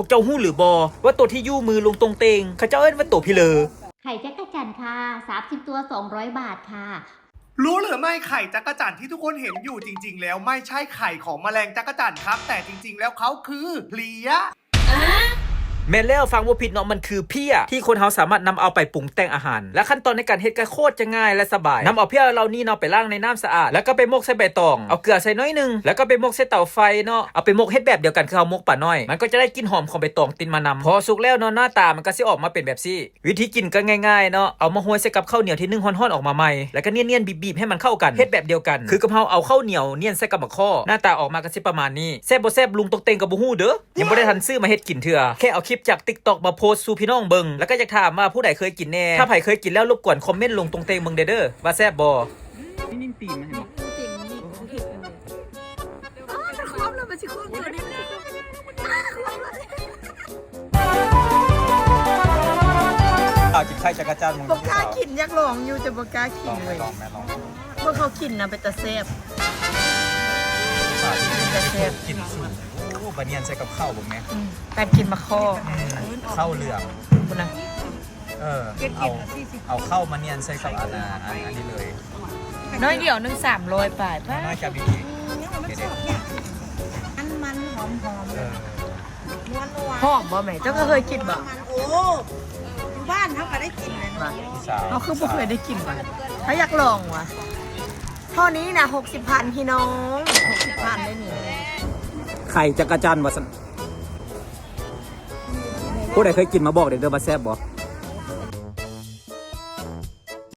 ພວກເຈົ້າຮູ້ຫຼືບໍ່ວ່າໂຕທີ່ຢູ່ມືລຸງຕົງເຕັງ ເຂົາເຈົ້າເອີ້ນວ່າໂຕພີເລີ? ໄຂ່ຈັກກະຈັນຄ່ະ ສາມສິບຕົວ ສອງຮ້ອຍບາດຄ່ະ. รู้หรือไม่ ไข่จักจั่นที่ทุกคนเห็นอยู่จริงๆแล้วไม่ใช่ไข่ของแมลงจักจั่นครับ แต่จริงๆแล้วเขาคือเพลี้ย ແມ່ນແລ້ວ ຟັງບໍ່ຜິດເນາະ ມັນຄືເພ້ຍ ທີ່ຄົນເຮົາສາມາດນຳເອົາໄປປຸງແຕ່ງອາຫານ ແລະ ຂັ້ນຕອນໃນການເຮັດກໍໂຄດຈະງ່າຍ ແລະ ສະບາຍ. ນຳເອົາເພ້ຍເຫຼົ່ານີ້ເນາະ ໄປລ້າງໃນນ້ຳສະອາດ ແລ້ວກໍໄປໝົກໃສ່ໃບຕອງ ເອົາເກືອໃສ່ໜ້ອຍໜຶ່ງ ແລ້ວກໍໄປໝົກໃສ່ເຕົາໄຟເນາະ. ເອົາໄປໝົກເຮັດແບບດຽວກັນຄືເຮົາໝົກປານ້ອຍ ມັນກໍຈະໄດ້ກິ່ນຫອມຂອງໃບຕອງຕິດມານຳ. ພໍສຸກແລ້ວເນາະ ໜ້າຕາມັນກໍຊິອອກມາເປັນແບບຊີ້. ວິທີກິນກໍງ່າຍໆເນາະ ເອົາມາໂຮຍໃສ່ກັບເຂົ້າໜຽວທີ່ໜຶ້ງຮ້ອນໆອອກມາໃໝ່ ແລ້ວກໍໜຽນໆ ບີບໆໃຫ້ມັນເຂົ້າກັນ ເຮັດແບບດຽວກັນ ຄືກັບເຮົາເອົາເຂົ້າໜຽວໜຽນໃສ່ກັບໝາກຂໍ້. ໜ້າຕາອອກມາກໍຊິປະມານນີ້. ແຊບບໍ່ແຊບ ລຸງຕົກເຕັງກໍບໍ່ຮູ້ເດີ ຍັງບໍ່ໄດ້ທັນຊື້ມາເຮັດກິນເທື່ອ ແຄ່ເອົາຄລິບຈາກຕິກຕັອກມາໂພສສູ່ພີ່ນ້ອງເບິ່ງ ແລ້ວກໍຢາກຖາມວ່າຜູ້ໃດເຄີຍກິນແດ່? ຖ້າໃຜເຄີຍກິນແລ້ວ ລົບກວນຄອມເມັນລົງຕົງເຕັງເບິ່ງແດ່ເດີ ວ່າແຊບບໍ່? ນີ້ ນີ້ຕີນມັນເຫັນບໍ່? ຕິ່ງນີ້ ອ້າວ ມັນຄວບແລ້ວ ມັນຊິຄວບຕົວນີ້ ອ້າວ ຄວບແລ້ວ. ສາວກິນໄຂ່ຈັກກະຈັນ ບໍ່ກ້າກິນ ຢາກລອງຢູ່ ແຕ່ບໍ່ກ້າກິນເວີຍ. ລອງແມ່ ລອງແມ່ ລອງ. ເບິ່ງເຂົາກິນນະ ເປັນຕາແຊບ ເປັນຕາແຊບ ກິນສູ ໂອ້ ບານຽນໃສ່ກັບເຂົ້າເບິ່ງແມ່. ອືມ ການກິນໝາກຂໍ້ ອືມ ເຂົ້າເຫຼືອງພຸ້ນນະ. ເອີ ເອົາ ເອົາເຂົ້າມານຽນໃສ່ກັບອັນນ່າ ອັນ ອັນນີ້ເລີຍ. ໜ້ອຍດຽວໜຶ່ງ ສາມຮ້ອຍປາຍ ປ້າ ນ້ອຍຈະມີ ມັນ ມັນຫອມໆ ເອີ ນວນໆ. ຫອມບໍ່ແມ່? ເຈົ້າກໍເຄີຍກິນບໍ່? ໂອ້ ຢູ່ບ້ານເຮົາກໍໄດ້ກິນແຫຼະເນາະ ຜູ້ສາວ ເຮົາຄືບໍ່ເຄີຍໄດ້ກິນຫວາ? ເຮົາຢາກລອງຫວາ? ທໍ່ນີ້ນະ ຫົກສິບພັນ ພີ່ນ້ອງ ຫົກສິບພັນເດ້ນີ້. ໄຂ່ຈັກກະຈັນວ່າຊັ້ນ. ຜູ້ໃດເຄີຍກິນມາບອກແດ່ເດີວ່າແຊບບໍ່?